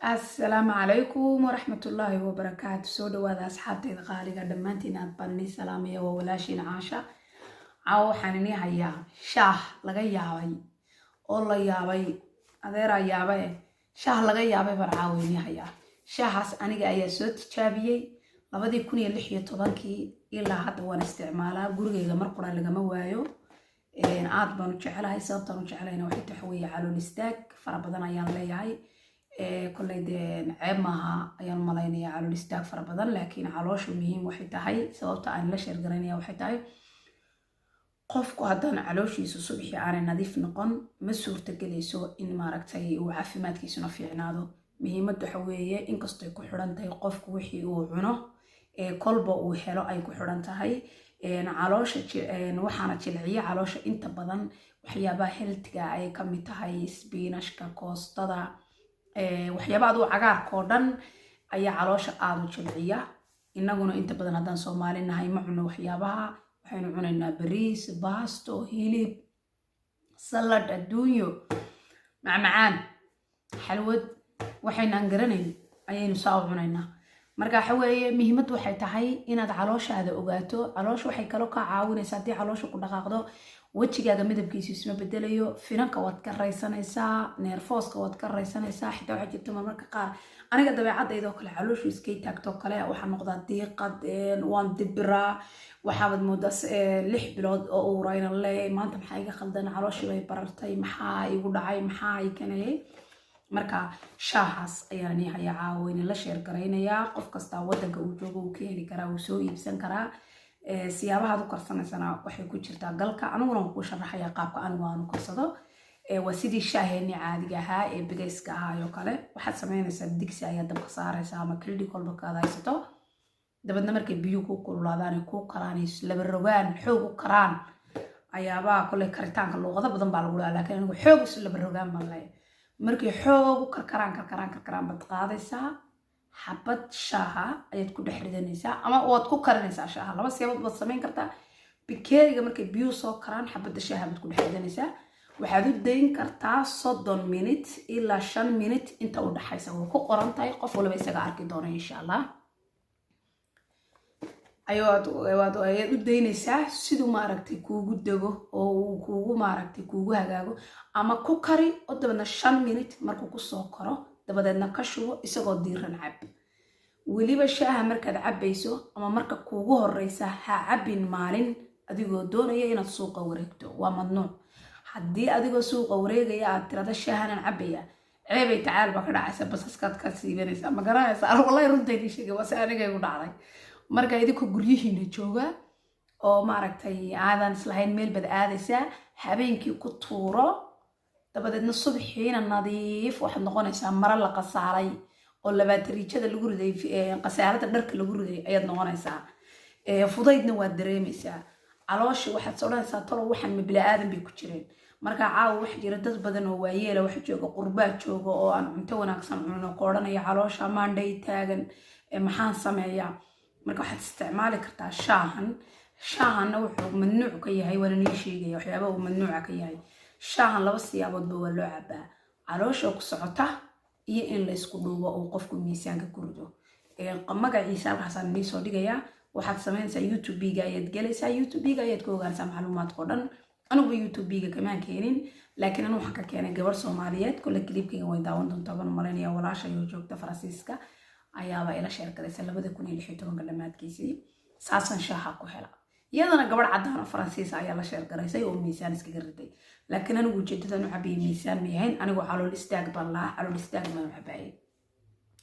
Asalaamu calaykum waraxmatullaahi wabarakaatu. Soo dhawaada asxaabteyda qaaliga, dhammaantiin aad baan inii salaamaya. Waa walaashiin Caasha. Caawa waxaan inii hayaa shaah laga yaabay oo la yaabay, adeeraa yaabae. Shaah laga yaabay baan caawa inii hayaa. Shaahaas aniga ayaa soo tijaabiyey 2016-kii, ilaa hadda waan isticmaalaa. Gurigeyga mar qura lagama waayo, aad baan u jecelahay. Sababtaan u jecelahayna waxay tahay weeye calool istaag fara badan ayaan leeyahay. Kolley dee ceeb maaha ayaan malaynaya calool istaag fara badan, laakiin calooshu muhiim waxay tahay. Sababta aan la share garaynaya waxay tahay, qofku haddaan calooshiisu subixii aanay nadiif noqon, ma suurtagelayso in maaragtay uu caafimaadkiisuna fiicnaado. Muhiimaddu waxa weeye, inkastay ku xidhan tahay qofku wixii uu cuno ee kolba uu helo ay ku xidhan tahay caloosha, waxaana jilciya caloosha inta badan waxyaabaha healthy-ga ay ka mid tahay spinach-ka, koostada, waxyaaba aduu cagaarka oo dhan ayaa caloosha aada u jilciya. Inaguna inta badan haddaan Soomaali nahay ma cuno waxyaabaha. Waxaynu cunaynaa bariis, baasto, hilib, salad, adduunyo, macmacaan, xalwad, waxaynaan garanayn ayaynu saa u cunaynaa. Marka waxa weeye, muhiimaddu waxay tahay inaad calooshaada ogaato. Caloosha waxay kaloo kaa caawinaysaa, haddii caloosha ku dhaqaaqdo, wejigaaga midabkiisu isma bedelayo, finanka waad ka raysanaysaa, neerfooska waad ka raysanaysaa. Xitaa waxaa jirta marmarka qaar, aniga dabeecadayda oo kale, calooshu iskay taagtoo kale, waxaa noqdaa diiqad, waan dibiraa. Waxaabaad moodaa 6 bilood oo uurayna leeyahay. Maanta maxaa iga khaldan? Calooshii bay barartay. Maxaa igu dhacay? Maxaa i kanayay? Marka shaahaas ayaan nii hayaa caawa, la share garaynayaa. Qof kastaa wadanka uu joogo uu ka heli karaa, uu soo iibsan karaa. Siyaabahaad u karsanaysana waxay ku jirtaa galka. Aniguna waan kuu sharaxaya qaabka anigu aan u karsado. Waa sidii shaaheennii caadiga ahaa ee bigayska ahaa oo kale. Waxaad samaynaysaa, digsi ayaa dabka saaraysaa ama kildhi kolba kaad haysato. Dabeedna markay biyuhu ku kululaadaan ay kuu karaan, ay laba rogaan, xoog u karaan, ayaabaa kolley karitaanka luuqado badan baa lagu dhaha, laakiin anigu xoog isu laba rogaan baan leeyahay. Markay xoog u karkaraan, karkaraan, karkaraan, baad qaadaysaa xabad shaaha ayaad ku dhex ridanaysaa ama waad ku karinaysaa shaaha. Laba siyaabood baad samayn kartaa. Bikeeriga markay biyuhu soo karaan, xabadda shaaha baad ku dhex ridanaysaa. Waxaad u dayn kartaa 30 minute ilaa 5 minute inta u dhaxaysa. Way ku qoran tahay, qof waliba isaga arki doona insha Allah. Ayaad u daynaysaa siduu maaragtay kuugu dego oo uu kuugu maaragtay kuugu hagaago. Ama ku kari oo dabeedna 5 minute markuu kusoo koro, dabadeedna ka shubo, isagoo diiran cab. Weliba shaaha markaad cabbayso ama marka kuugu horeysa, ha cabbin maalin adigoo doonaya inaad suuqa wareegto. Waa mamnuuc. Haddii adigoo suuqa wareegaya aad tirada "shaahanan cabbaya", ceebay tacaal baa ka dhacaysa, basaskaad ka siibanaysa, ma garanaysa? Wallahi runtaydii sheegay, waa si aniga igu dhacday. Marka idinkoo guryihiina jooga oo maaragtay aadan islahayn meel baad aadaysaa, habeenkii ku tuuro, dabadeedna subaxiina nadiif waxaad noqonaysaa maro la qasaalay oo labaatariijada lagu riday, qasaalada dharka lagu riday ayaad noqonaysaa. Fudaydna waad dareemaysaa. Caloosha waxaad odhanaysaa, "Talo waxaan ma bini-aadan bay ku jireen?" Marka caawa waxa jira dad badan oo waayeela, waxa jooga qurbaa jooga oo aan cunto wanaagsan cunin oo ku odhanaya, "Caloosha maandhay taagan, maxaan sameeyaa?" Marka waxaad isticmaali kartaa shaahan. Shaahanna wuxuu mamnuuc ka yahay, waana nii sheegaya waxyaaba uu mamnuuca ka yahay shaahan. Laba siyaaboodba waa loo cabaa: caloosha ku socota iyo in la isku dhuubo uu qofku miisaanka ku rido. Magaciisa halkaasaan nii soo dhigayaa. Waxaad samaynaysaa, YouTube-ga ayaad gelaysaa, YouTube-ga ayaad ku ogaanaysaa macluumaadka o dhan. Aniguba YouTube-ga kamaan keenin, laakiin anu waxaan ka keenay gabar Soomaaliyeed. Kole clip-kayga way daawan doontaa baan malaynaya. Walaasha ayuu joogta Faransiiska ayaaba ila share galaysa 2016-ka dhammaadkiisii. Saasaan shaaha ku hela. Iyadana gabadh caddaan oo Faransiis ayaa la share garaysay oo miisaan iskaga riday. Laakiin anigu ujeedadan u cabayay miisaan ma yahayn. Anigu calool istaag baan lahaa, calool istaag baan u cabayay.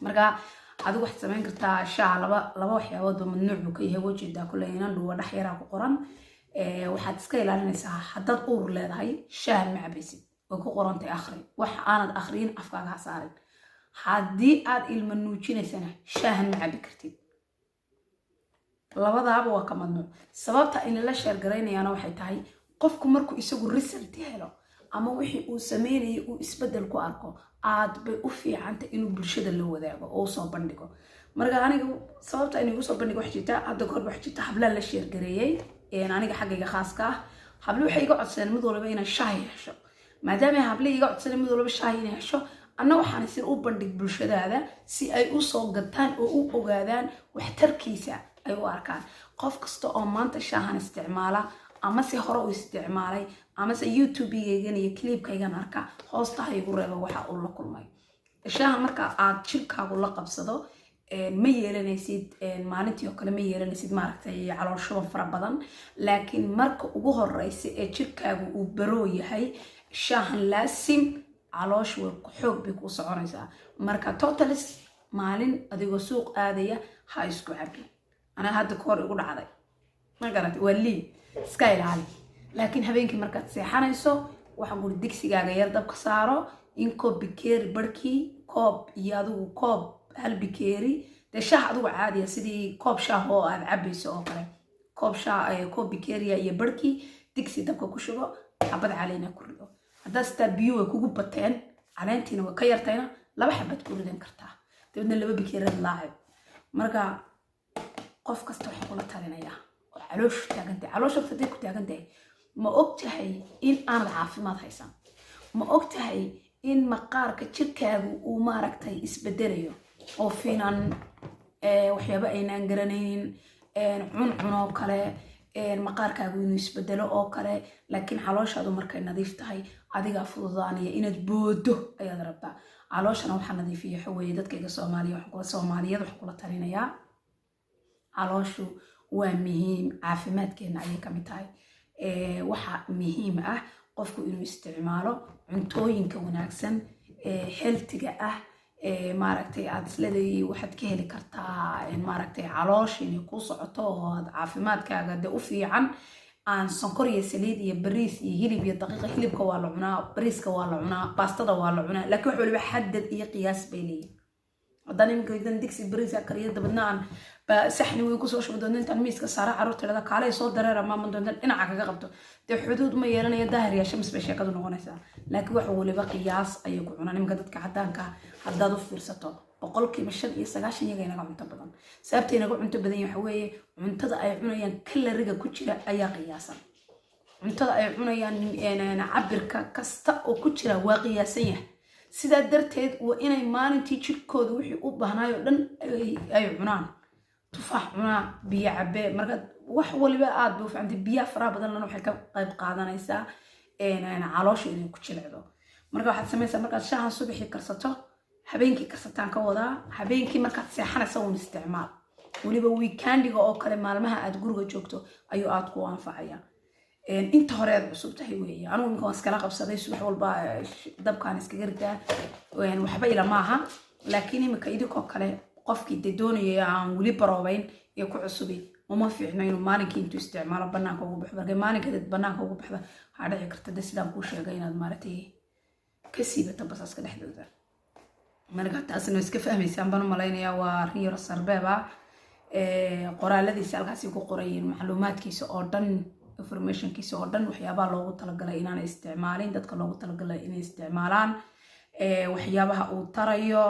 Marka adigu waxaad samayn kartaa, shaaha laba waxyaaboodba mamnuuc buu ka yahay. Ujeedaa kule inan dhuwa dhex yaraa ku qoran. Waxaad iska ilaalinaysaa, haddaad uur leedahay shaahan ma cabaysid, way ku qorantay, akhri. Wax aanad akhriyin afkaaga ha saarin. Haddii aad ilma nuujinaysana, shaahan ma cabi kartid. Labadaaba waa ka mamnuuc. Sababta inala share garaynayaana waxay tahay, qofku markuu isagu result helo ama wixii uu sameynayay uu isbedel ku arko, aad bay u fiicantay inuu bulshada la wadaago oo usoo bandhigo. Marka aniga sababta inuu soo bandhigo wax jirta, hadda kahor wax jirta, hablaan la share gareeyey aniga xaggayga khaaska ah. Hable waxay iga codsadeen mid walba inay shaahi hesho. Maadaama hable iga codsadeen mid walba shaahi inay hesho, Anna waxaan isin u bandhig bulshadaada si ay u soo gataan oo u ogaadaan waxtarkiisa ay u arkaan. Qof kasta oo maanta shaahan isticmaala, ama si hore u isticmaalay, amase YouTube-gaygan iyo clipkaygan arka, hoosta ha igu reeba waxa uu la kulmay shaaha. Marka aad jirkaagu la qabsado, ma yeelanaysid maalintii oo kale, ma yeelanaysid, maaragtay, calool shuban fara badan. Laakiin marka ugu horeysa ee jirkaagu uu baroo yahay shaahan, laasim caloosha way xoog bay kuu soconaysaa. Marka totalis maalin adigoo suuq aadaya ha isku cabin. Anaga hadda kahor igu dhacday, ma garatay? Waa lii iska ilaali. Laakiin habeenkii markaad seexanayso, waxaan guri digsigaaga yar dabka saaro, in koob bikeeri barhkii, koob iyo adigu koob, hal bikeeri dee shaah adigu caadiya, sidii koob shaah oo aad cabayso oo kale, koob shaah, koob bikeeriya iyo barhkii, digsi dabka ku shubo, xabad caleena ku rido. Haddaad sitaa biyo way kugu bateen, caleentiina way ka yartayna, laba xabad ku ridan kartaa, dabeedna 2 bikeerad laacib. Marka qof kasta waxaan kula talinayaa oo calooshu taagantahay, caloosha haday ku taagan tahay, ma og tahay in aanad caafimaad haysan? Ma og tahay in maqaarka jirkaagu uu, maaragtay, isbedelayo oo finan, waxyaabo aynaan garanaynin, cuncun oo kale, maqaarkaagu inuu isbedelo oo kale? Laakiin calooshaadu markay nadiif tahay, adigaa fududaanaya inaad boodo ayaad rabtaa. Calooshana waxaa nadiifiya waxa weeye dadkayga Soomaaliya, Soomaaliyad waxaan kula talinayaa, calooshu waa muhiim, caafimaadkeena ayay kamid tahay. Waxaa muhiim ah qofku inuu isticmaalo cuntooyinka wanaagsan, healthyga ah, maaragtay, aad isleedahay waxaad ka heli kartaa, maaragtay, caloosha inay kuu socoto oo aad caafimaadkaaga de u fiican. Aan sonkor iyo saliid iyo bariis iyo hilib iyo daqiiqa. Hilibka waa la cunaa, bariiska waa la cunaa, baastada waa la cunaa, laakiin wax waliba xadad iyo qiyaas bay leeyihin. Haddaan iminka idan digsi bariis kariyo, dabadna aan saxni weyn kusoo shubo doonto, intaan miiska saara, carruurta idhahda kaalay soo dareera, maaman doonta dhinaca kaga qabto, dee xuduud ma yeelanaya. Daahir yaa shams bay sheekadu noqonaysaa. Laakiin wax waliba qiyaas ayay ku cunaan. Iminka dadka caddaanka haddaad u fiirsato, 95% iyaga inaga cunto badan. Sababta inaga cunto badan yahay waxa weeye cuntada ay cunayaan caloriega ku jira ayaa qiyaasan. Cuntada ay cunayaan cabirka kasta oo ku jira waa qiyaasan yahay. Sidaa darteed waa inay maalintii jirkooda wixii u baahnaay oo dhan ay cunaan. Tufaax cunaa, biyo cabee. Marka wax waliba aad bay u ficantay. Biyaha faraha badan lana waxay ka qayb qaadanaysaa caloosha inay ku jilicdo. Marka waxaad samaysaa, markaad shaahan subaxii karsato, habeenkii karsataan ka wadaa, habeenkii markaad seexanaysa uun isticmaal. Weliba weekendiga oo kale, maalmaha aad guriga joogto ayuu aad ku anfacaya. Inta hore aad cusub tahay weeye. Anigu imika waan iskala qabsaday, subax walba dabkaan iskaga ridaa, waxba ila maaha. Laakiin imika idinkoo kale, qofkii dee doonaya aan weli baroobayn ee ku cusubi, uma fiicno inuu maalinkii intuu isticmaalo banaanka ugu baxo. Marka maalinka dad banaanka ugu baxda, waxaa dhici karta de sidaan kuu sheegay inaad, maaragtay, ka siibato basaska dhexdooda. Marka taasna iska fahmaysaan baan u malaynayaa. Waa arrin yaro sarbeeb ah. Qoraaladiisa halkaasi ku qorayiin, macluumaadkiisa oo dhan, informationkiisa oo dhan, waxyaabaha loogu talagalay inaanay isticmaalin, dadka loogu talagalay inay isticmaalaan, waxyaabaha uu tarayo.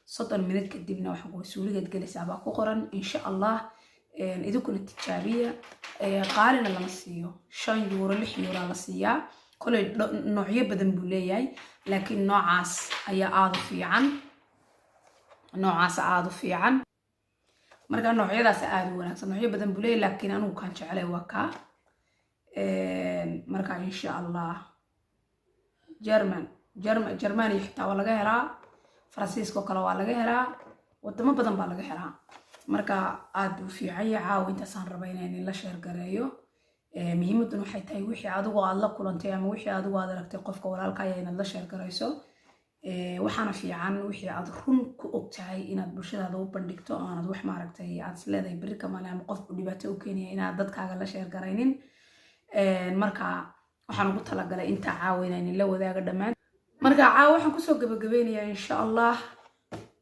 30 minute kadibna waxaan kuwa suuligeed gelaysaa baa ku qoran. Insha Allah idinkuna tijaabiya. Qaalina lama siiyo, €5, €6 la siiyaa. Koley noocyo badan buu leeyahay, laakiin noocaas ayaa aada u fiican, noocaas aada u fiican. Marka noocyadaas aada u wanaagsan, noocyo badan buu leeyahay, laakiin anigu kaan jecelay waa kaa. Marka insha Allah German, Germania xitaa waa laga helaa, Faransiiska oo kale waa laga helaa, wadamo badan baa laga helaa. Marka aad buu fiican yahay. Caawa intaasaan raba inaan la share gareeyo. Muhiimaduna waxay tahay wixii adigu aad la kulantay ama wixii adigu aad aragtay qofka walaalka ayaa inaad la share garayso. Waxaana fiican wixii aad run ku og tahay inaad bulshadaada u bandhigto, aanad wax, maaragtay, aad isleedahay berri kamale ama qof uu dhibaato u keenaya inaad dadkaaga la share garaynin. Marka waxaan ugu talagalay intaa caawa inaan la wadaago dhammaan. Marka caawa waxaan kusoo gabagabeynayaa, insha Allah,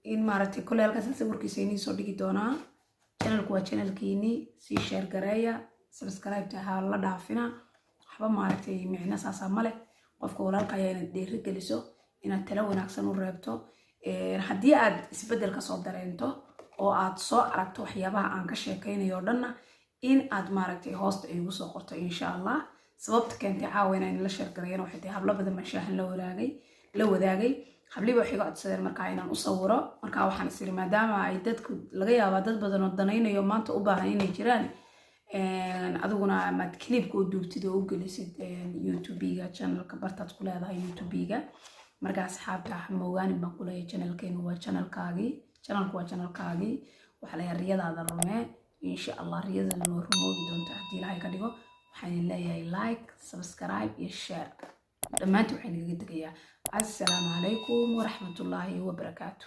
in, maaragtay, kolley halkaas sawirkiisa inii soo dhigi doonaa. Channelku waa channelkiini, sii share gareeya, subscribe-ta ha la dhaafina. Waxba, maaragtay, micno saasaa ma leh. Qofka walaalka ayaa inaad dheeri geliso, inaad talo wanaagsan u reebto. Haddii aad isbeddel kasoo dareento oo aad soo aragto waxyaabaha aan ka sheekaynayo o dhanna, in aad, maaragtay, hoosta iigu soo qorto, insha Allah. Sababta keentay caawa inaan la share gareeyana waxay tahay hablo badan baan shaahan la waraagay. La wadaagay habliba waxay iga codsadeen markaa inaan u sawiro. Markaa waxaan is iri, maadaama ay dadku laga yaabaa dad badan oo danaynayo maanta u baahan inay jiraan, adiguna maad clipka u duubtid oo u gelisid YouTube-ga, channelka bartaad ku leedahay YouTube-ga. Marka asxaabta, moogaanin baan ku leeyahay, channelkeenu waa channelkaagii, channelku waa channelkaagii. Waxaa leeyahay riyadaada rumee, insha Allah riyadana noo rumoobi doonta haddii Ilaahay ka dhigo. Waxaan idin leeyahay like, subscribe iyo share. Dhammaantiin waxaan igaga tegayaa assalaamu calaykum waraxmatullaahi wabarakaatu.